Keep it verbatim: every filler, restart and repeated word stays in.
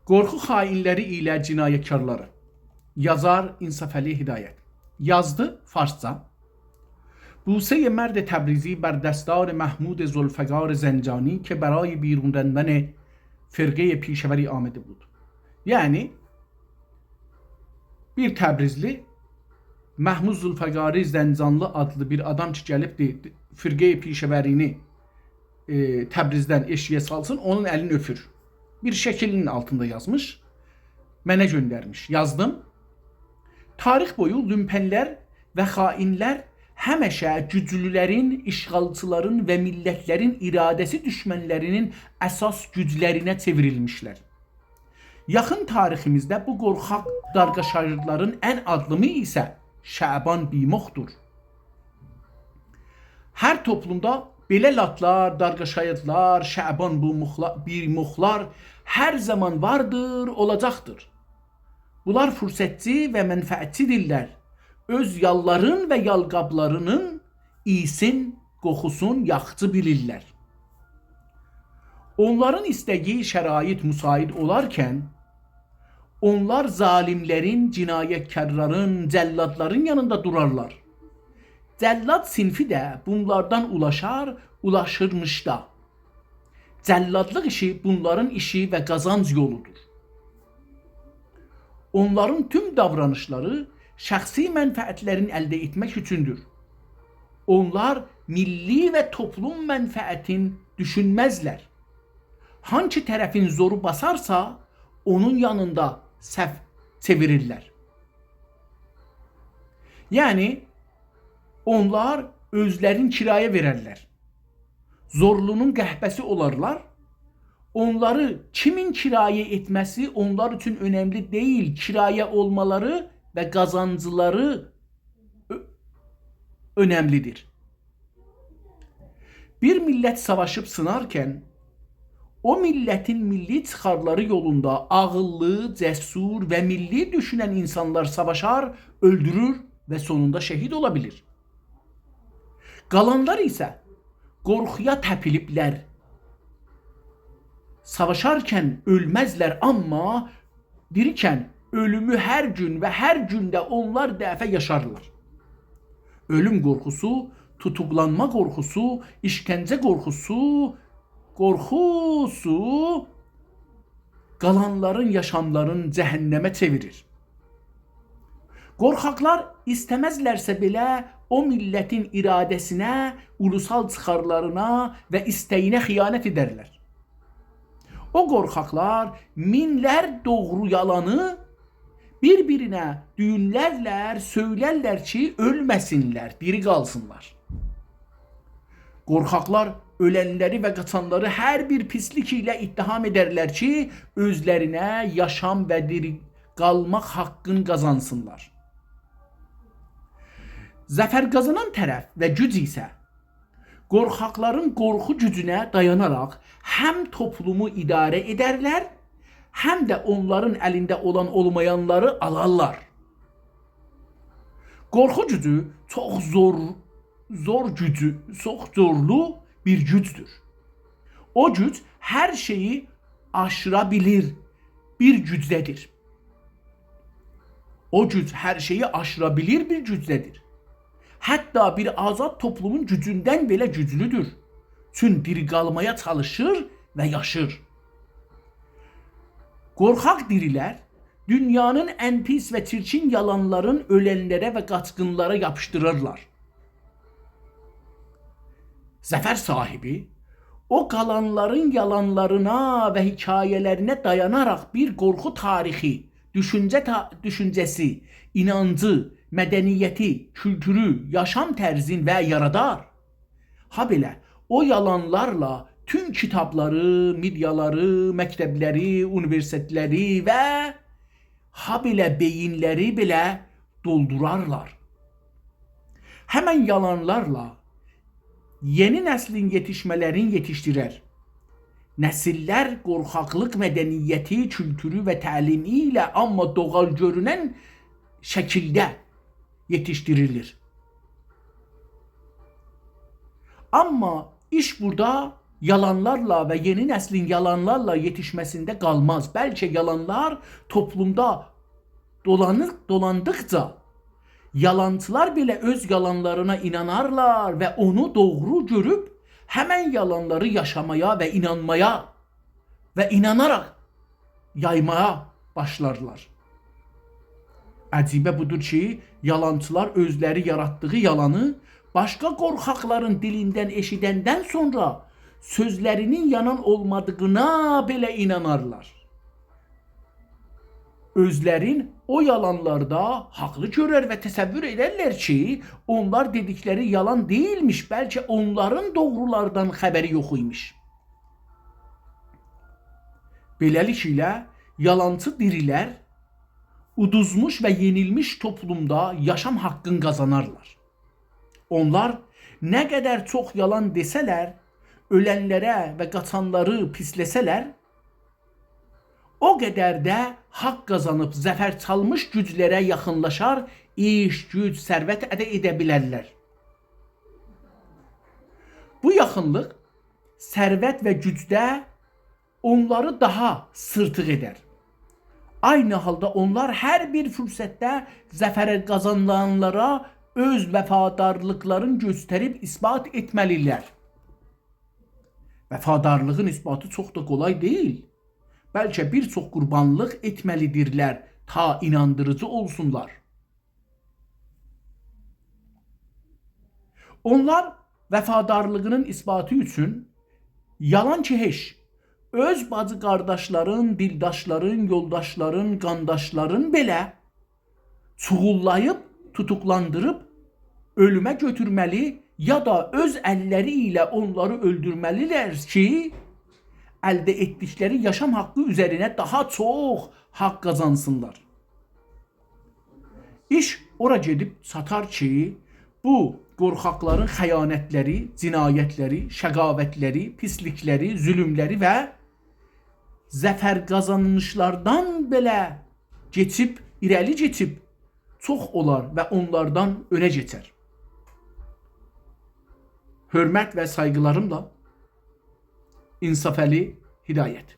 قورخو خائنلری ایله جنایتکارلاری. یازار انصافعلی هدایت. یازدی، فارسجا. بوسهٔ مرد تبریزی بر دستار محمود ذوالفقار زنجانی که برای بیرون راندن فرقهٔ پیشه‌وری آمده بود. یعنی، بیر تبریزلی، محمود ذوالفقاری زنجانلی آدلی بیر آدام کی، گلیبدی فرقهٔ پیشه‌ورینی، ائ، تبریزدن ائشیگه سالسین، اونون الینی اؤپور. بیر شکیلین آلتیندا یازمیش، منه گؤندرمیش. یازدیم. تاریخ بویو لومپنلر و خائنلر همیشه گوجلولرین، اشغالچیلارین و میللتلرین اراده‌سی دوشمنلرینین اساس گوجلرینه چئوریلمیشلر. یاخین تاریخیمیزده بو قورخاق دارغاشاریلارین ان آدلیمی ایسه شعبان بیمخدور. هر توپلومدا بئله لاتلار، دارغاشاریلار، شعبان بیمخلا-، بیمخلار هر زامان واردیر، اولاجاقدیر. بونلار فرصتچی و منفعتچی‌دیرلر. اؤز یاللارین و یالقابلارینین اییسین، قوخوسون یاخشی بیلیرلر. اونلارین ایسته‌دیگی شرایط مساعد اولارکن، اونلار ظالیملرین، جنایتکارلارین، جلادلارین یانیندا دورارلار. جلاد صینفی ده بونلاردان اولاشار، اولاشیرمیش دا. جلادلیق ایشی بونلارین ایشی و قازانج یولودور. اونلارین توم داورانیشلاری شخصی منفعتلرین الده ائتمک اوچوندور. اونلار میللی و توپلوم منفعتین دوشونمزلر. هانسی طرفین زورو باسارسا، اونون یانیندا صف چئویریرلر. یعنی، اونلار اؤزلرینی کرایه وئررلر. زورلونون قحبه‌سی اولارلار. اونلاری کیمین کرایه ائتمه‌سی اونلار اوچون اؤنملی دئییل، کرایه اولمالاری و قازانجلاری اؤ-، اؤنملیدیر. بیر میللت ساواشیب سینارکن، او میللتین میللی چیخارلاری یولوندا عاغیللی، جسور و میللی دوشونن اینسانلار ساواشار، اؤلدورور و سونوندا شهید اولا بیلیر. قالانلار ایسه قورخویا تپیلیبلر. ساواشارکن اؤلمزلر، آمما دیریکن اؤلومو هر گون و هر گون ده اونلار دفعه یاشارلار. اؤلوم قورخوسو، توتوقلانما قورخوسو، ایشکنجه قورخوسو، قورخوسو قالانلارین یاشاملارین جهنمه چئویریر. قورخاقلار ایسته‌مزلرسه بئله او میللتین اراده‌سینه، اولوسال چیخارلارینا و ایسته‌یینه خیانت ائدرلر. او قورخاقلار مینلر دوغرو یالانی بیر-بیرینه دویونلرلر، سؤیلرلر کی، اؤلمه‌سینلر، دیری قالسینلار. قورخاقلار اؤلنلری و قاچانلاری هر بیر پیسلیک ایله اتهام ائدرلر کی، اؤزلرینه یاشام و دیری قالماق حاققین قازانسینلار. ظفر قازانان طرف و گوج ایسه قورخاقلارین قورخو گوجونه دایاناراق هم توپلومو اداره ائدرلر، هم ده اونلارین الینده اولان اولمایانلاری آلارلار. قورخو گوجو چوخ زور، زور گوجو، چوخ زورلو بیر گوجدور. او گوج هر شئیی آشیرا بیلیر بیر گوجده‌دیر. او گوج هر شئیی آشیرا بیلیر بیر گوجده‌دیر. حتی بیر آزاد توپلومون گوجوندن بئله گوجلودور. چون دیری قالمایا چالیشیر و یاشیر. قورخاق دیریلر دونیانین ان پیس و چیرکین یالانلارین اؤلنلره و قاچقینلارا یاپیشدیرارلار. ظفر صاحیبی او قالانلارین یالانلارینا و حکایه‌لرینه دایاناراق بیر قورخو تاریخی، دوشونجه تا-، دوشونجه‌سی، اینانجی، مدنیتی، کولتورو، یاشام طرزین و یارادار. هابئله او یالانلارلا توم کیتابلاری، مئدیالاری، مکتبلری، اونیوئرسیته‌لری و هابئله بئیینلری بئله دولدورارلار. همن یالانلارلا یئنی نسلین یئتیشمه‌لرین یئتیشدیرر. نسیللر قورخاقلیق مدنیتی، کولتورو و تعلیمی ایله، آمما دوغال گؤرونن شکیلده یئتیشدیریلیر. آمما ایش بورادا یالانلارلا و یئنی نسلین یالانلارلا یئتیشمه‌سینده قالماز. بلکه یالانلار توپلومدا دولانیق، دولاندیقجا یالانچیلار بئله اؤز یالانلارینا اینانارلار و اونو دوغرو گؤروب همن یالانلاری یاشامایا و اینانمایا و ایناناراق یایمایا باشلارلار. عجیبه بودور کی، یالانچیلار اؤزلری یاراتدیغی یالانی باشقا قورخاقلارین دیلیندن ائشیدندن سونرا سؤزلرینین یالان اولمادیغینا بئله اینانارلار. اؤزلرین او یالانلاردا حاقلی گؤرر و تصور ائدرلر کی، اونلار دئدیکلری یالان دئییلمیش، بلکه اونلارین دوغرولاردان خبری یوخ ایمیش. بئله‌لیکله، یالانچی دیریلر اودوزموش و یئنیلمیش توپلومدا یاشام حاققین قازانارلار. اونلار نه قدر چوخ یالان دئسه‌لر، اؤلنلره و قاچانلاری پیسله‌سه‌لر، او قدر ده حاق قازانیب ظفر چالمیش گوجلره یاخینلاشار، ایش، گوج، ثروت الده ائده بیلرلر. بو یاخینلیق ثروت و گوجده اونلاری داها سیرتیق ائدر. عینی حالدا اونلار هر بیر فرصتده ظفر قازانانلارا اؤز وفادارلیقلارینی گؤستریب اثبات ائتمه‌لیلر. وفادارلیغین اثباتی چوخ دا قولای دئییل. بلکه بیر چوخ قوربانلیق ائتمه‌لیدیرلر، تا ایناندیریجی اولسونلار. اونلار وفادارلیغینین اثباتی اوچون یالان کی هئچ، اؤز باجی قارداشلارین، دیلداشلارین، یولداشلارین، قانداشلارین بئله چوغوللاییب، توتوقلاندیریب، اؤلومه گؤتورمه‌لی یا دا اؤز اللری ایله اونلاری اؤلدورمه‌لیلر کی، الده ائتدیکلری یاشام حاققی اوزرینه داها چوخ حاق قازانسینلار. ایش اورا گئدیب چاتار کی، بو قورخاقلارین خیانتلری، جنایتلری، شقاوتلری، پیسلیکلری، ظلملری و ظفر قازانیشلاردان بئله کئچیب، ایره‌لی کئچیب چوخ اولار و اونلاردان اؤنه کئچر. حؤرمت و سایغیلاریملا، انصافعلی هدایت.